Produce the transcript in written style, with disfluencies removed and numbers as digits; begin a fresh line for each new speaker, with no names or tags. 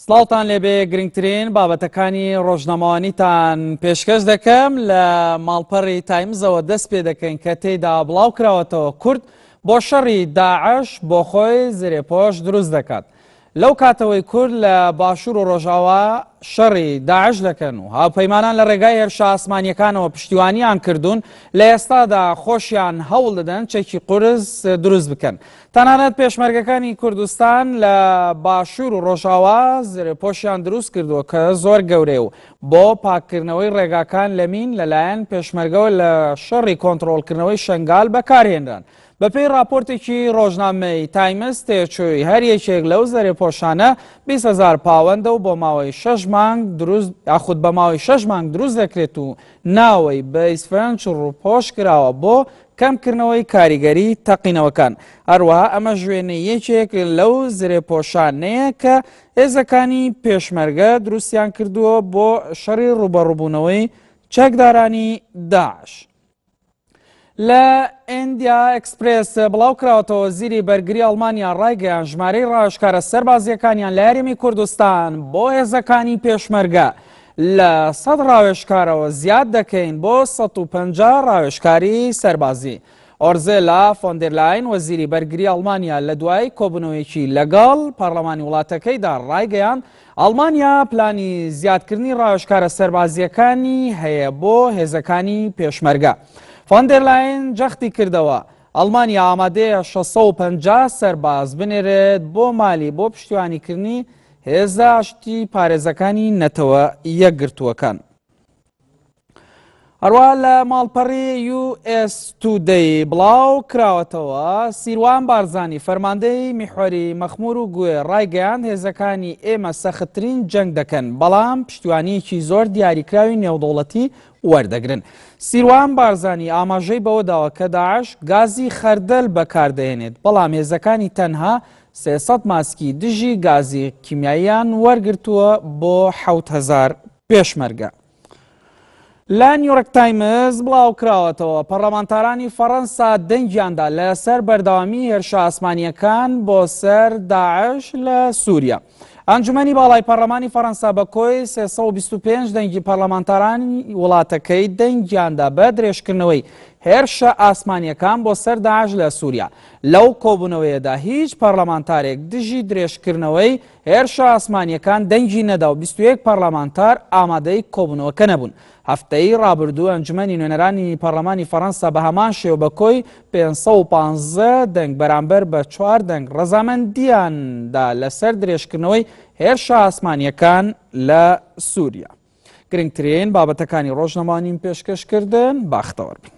سڵاوتان لێبێ گرنگترین بابەتەکانی ڕۆژنامەوانیتان پێشکەش دەکەم لە ماڵپەڕی تایمزەوە دەست پێ دەکەین کە تێیدا بڵاو کراوەتەوە کورد بۆ شەڕی داعش بۆ خۆی زرێپۆش دروست دەکات. لەو کاتەوەی کورد لە باشوور و ڕۆژاوا شەڕی داعش دەکەن و هاوپەیمانان لە ڕێگای هێرشە ئاسمانییەکانەوە پشتیوانیان کردوون، لە ئێستادا خۆشیان هەوڵ دەدەن چەکی قورس دروست بکەن. تەنانەت پێشمەرگەکانی کوردستان لە باشوور و ڕۆژاوا زرێپۆشیان دروست کردووە کە زۆر گەورەیە و بۆ پاککردنەوەی ڕێگاکان لە مین لەلایەن پێشمەرگەوە لە شەڕی کۆنتڕۆڵکردنەوەی شەنگال بەکارهێنران. بەپێی ڕاپۆرتێکی ڕۆژنامەی تایمز تێچووی هەر یەکێک لەو زەرێپۆشانە 20 هەزار پاوەندە و بۆ ماوەی شەش مانگ دروست یاخود بە ماوەی شەش مانگ دروست دەکرێت و ناوەی بە ئیسفەنج ڕووپۆش کراوە بۆ کەمکردنەوەی کاریگەری تەقینەوەکان. هەروەها ئەمەش وێنەی یەکێک لەو زرێپۆشانەیە کە هێزەکانی پێشمەرگە دروستیان کردووە بۆ شەڕی ڕووبەڕووبوونەوەی چەکدارانی داعش. لە ئیندیا ئێکسپرێس بڵاوکراوەتەوە، وەزیری بەرگری ئەڵمانیا ڕایگەیاند، ژمارەی ڕاوێژکارە سەربازییەکانیان لە هەرێمی کوردستان بۆ هێزەکانی پێشمەرگە لە 100 ڕاوێژکارەوە زیاد دەکەین بۆ 150 ڕاوێژکاری سەربازی. ئۆرزێلا فۆندێرلاین وەزیری بەرگری ئەڵمانیا لە دوای کۆبوونەوەیەکی لەگەڵ پەرلەمانی وڵاتەکەیدا ڕایگەیاند، ئەڵمانیا پلانی زیادکردنی ڕاوێژکارە سەربازییەکانی هەیە بۆ هێزەکانی پێشمەرگە. فۆندێرلاین جەختی کردەوە، ئەڵمانیا ئامادەیە 650 سەرباز بنێرێت بۆ مالی بۆ پشتیوانیکردنی هێزە ئاشتی پارێزەکانی نەتەوە یەکگرتووەکان. هەروەها لە ماڵپەڕی یو ئێس تودەی بڵاو کراوەتەوە، سیروان بارزانی فەرماندەی میحوەری مەخمور و گوێ ڕایگەیاند هێزەکانی ئێمە سەختترین جەنگ دەکەن، بەڵام پشتیوانییەکی زۆر دیاریکراوی نێودەوڵەتی وەردەگرن. سیروان بارزانی ئاماژەی بەوەداوە کە داعش گازی خەردەل بەکاردەهێنێت، بەڵام هێزەکانی تەنها 300 ماسکی دژی گازی کیمیاییان وەرگرتووە بۆ 7000 پێشمەرگە. لە نیویۆرک تایمز بڵاوکراوەتەوە، پەرلەمانتارانی فەڕەنسا دەنگیاندا لەسەر بەردەوامی هێرشە ئاسمانییەکان بۆ سەر داعش لە سووریا. ئەنجومەنی باڵای پەرلەمانی فەڕەنسا بە کۆی 325 دەنگی پەرلەمانتارانی وڵاتەکەی دەنگیاندا بە درێژکردنەوەی هێرشە ئاسمانییەکان بۆ سەر داعش لە سووریا. لەو کۆبوونەوەیەدا هیچ پەرلەمانتارێک دژی درێژکردنەوەی هێرشە ئاسمانییەکان دەنگی نەدا و 21 پەرلەمانتار ئامادەی کۆبوونەوەکە نەبوون. هەفتەی ڕابردوو ئەنجومەنی نوێنەرانی پەرلەمانی فەرەنسا بە هەمان شێوە بە کۆی 515 دەنگ بەرامبەر بە چوار دەنگ ڕەزامەندییان دا لەسەر درێژکردنەوەی هێرشە ئاسمانییەکان لە سووریا. گرنگترین بابەتەکانی ڕۆژنامەوانیم پێشکەش کردن، باختەوەر بن.